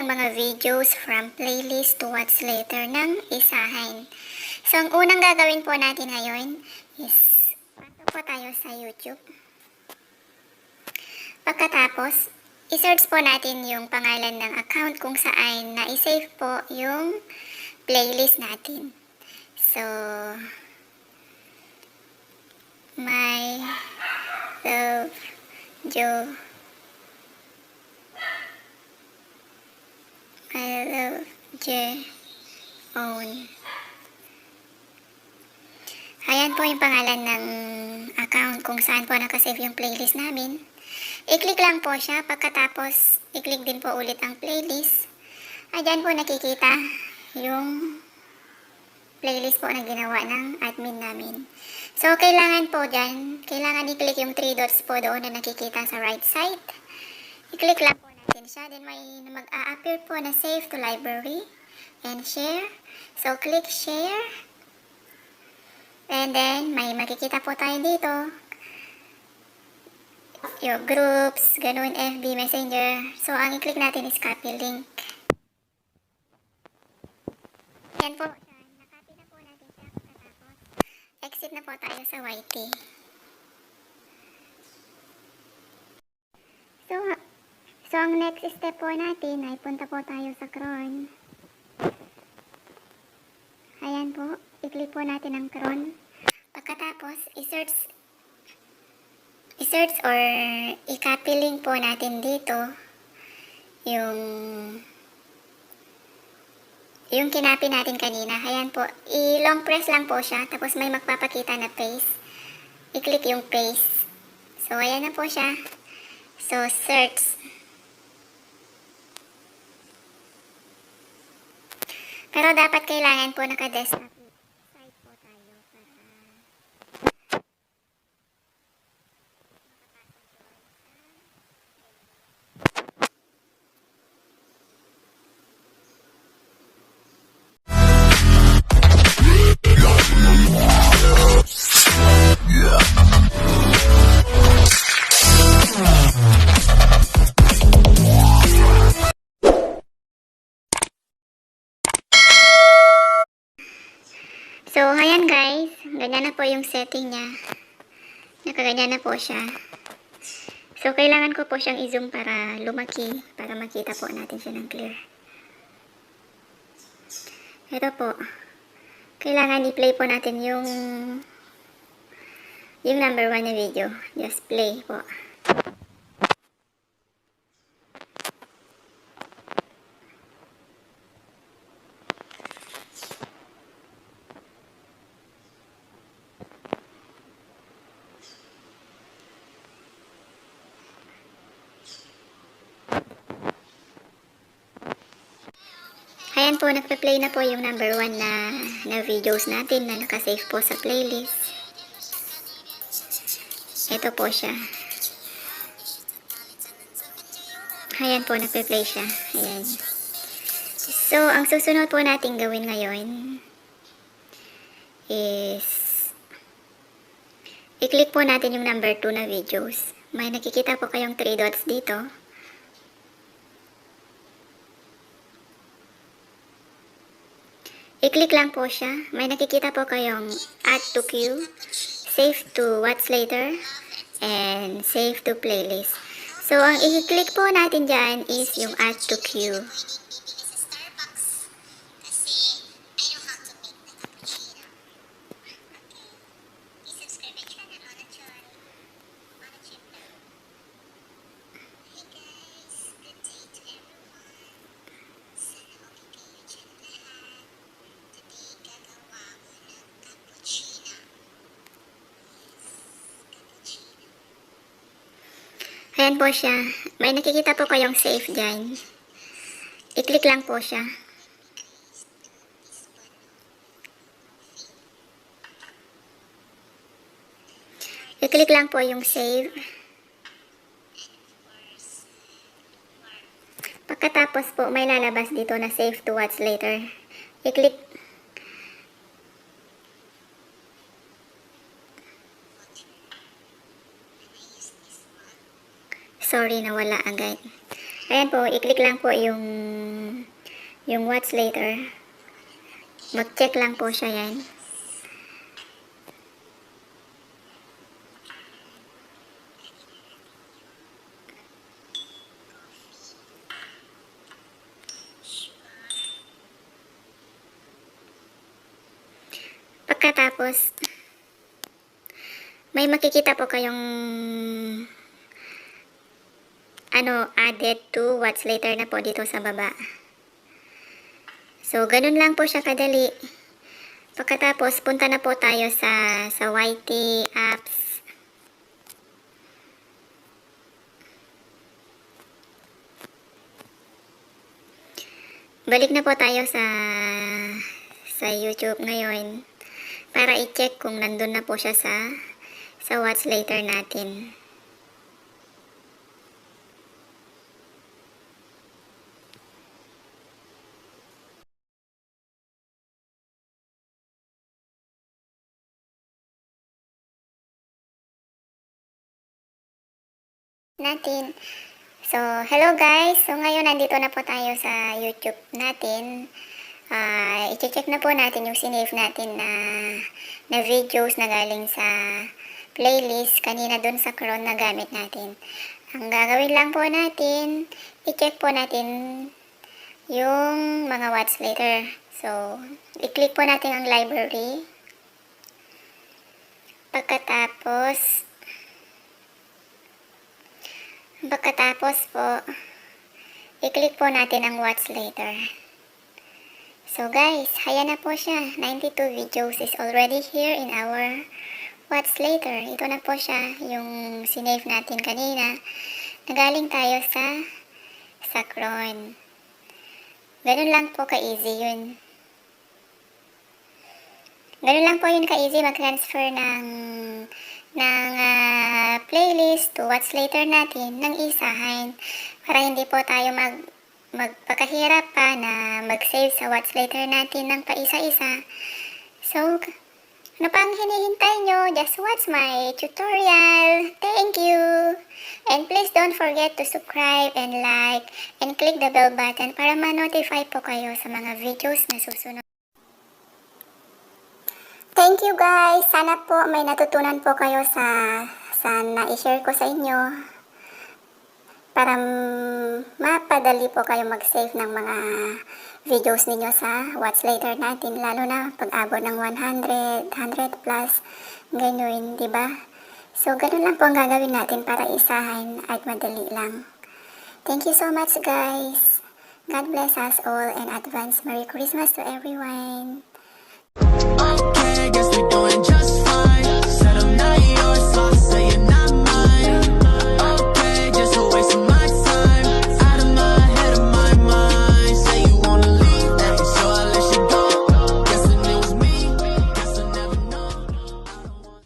ng mga videos from playlist to watch later ng Isahan. So, ang unang gagawin po natin ngayon is pasok po tayo sa YouTube. Pagkatapos, i-search po natin yung pangalan ng account kung saan na-save po yung playlist natin. So, My Love Joe. My Love Own. Ayan po yung pangalan ng account kung saan po nakasave yung playlist namin. I-click lang po siya. Pagkatapos, i-click din po ulit ang playlist. Ayan po nakikita yung playlist po na ginawa ng admin namin. So, kailangan po dyan, kailangan i-click yung 3 dots po doon na nakikita sa right side. I-click lang po natin siya. Then, may mag-a-appear po na save to library and share. So, click share. And then, may makikita po tayo dito. Yung groups, ganun, FB, Messenger. So, ang i-click natin is copy link. Yan po. Nakopy na po natin siya. Pagkatapos, exit na po tayo sa YT. So, ang next step po natin ay punta po tayo sa cron. Ayan po. I-click po natin ang cron. Pagkatapos, i-search or i-copy link po natin dito yung kinapi natin kanina. Ayan po. I-long press lang po siya. Tapos may magpapakita na paste. I-click yung paste. So, ayan na po siya. So, search. Pero dapat kailangan po naka-desktop site po tayo para So, ayan guys. Ganyan na po yung setting niya. Nakaganyan na po siya. So, kailangan ko po siyang i-zoom para lumaki. Para makita po natin siya ng clear. Ito po. Kailangan i-play po natin yung number 1 na video. Just play po. Ayan po, nagpe-play na po yung number 1 na videos natin na nakasave po sa playlist. Ito po siya. Ayan po, nagpe-play siya. Ayan. So, ang susunod po natin gawin ngayon is i-click po natin yung number 2 na videos. May nakikita po kayong 3 dots dito. I-click lang po siya. May nakikita po kayong add to queue, save to watch later, and save to playlist. So, ang i-click po natin dyan is yung add to queue. Ayan po siya. May nakikita po kayong save dyan. I-click lang po siya. I-click lang po yung save. Pagkatapos po, may lalabas dito na save to watch later. I-click. Sorry, nawala agad. Ayan po, i-click lang po yung watch later. Mag-check lang po siya yan. Pagkatapos, may makikita po kayong added to watch later na po dito sa baba. So, ganun lang po siya kadali. Pagkatapos, punta na po tayo sa YT apps. Balik na po tayo sa YouTube ngayon para i-check kung nandun na po siya sa watch later natin. So, hello guys. So, ngayon nandito na po tayo sa YouTube natin. I-check na po natin yung sinave natin na videos na galing sa playlist kanina dun sa cron na gamit natin. Ang gagawin lang po natin, i-check po natin yung mga watch later. So, i-click po natin ang library. Pagkatapos po, i-click po natin ang watch later. So guys, ayan na po siya. 92 videos is already here in our watch later. Ito na po siya, yung sinave natin kanina. Nagaling tayo sa cron. Ganun lang po ka-easy yun. Ganun lang po yun ka-easy mag-transfer ng playlist to watch later natin ng Isahan para hindi po tayo magpakahirap pa na mag-save sa watch later natin ng paisa-isa. So, ano pang hinihintay nyo? Just watch my tutorial. Thank you! And please don't forget to subscribe and like and click the bell button para ma-notify po kayo sa mga videos na susunod. Thank you guys! Sana po may natutunan po kayo sa na-share ko sa inyo para mapadali po kayo mag-save ng mga videos ninyo sa watch later natin, lalo na pag-abot ng 100 plus, ganyan, diba? So, ganun lang po ang gagawin natin para isahan at madali lang. Thank you so much guys! God bless us all and advance Merry Christmas to everyone! Okay, guess we're doing just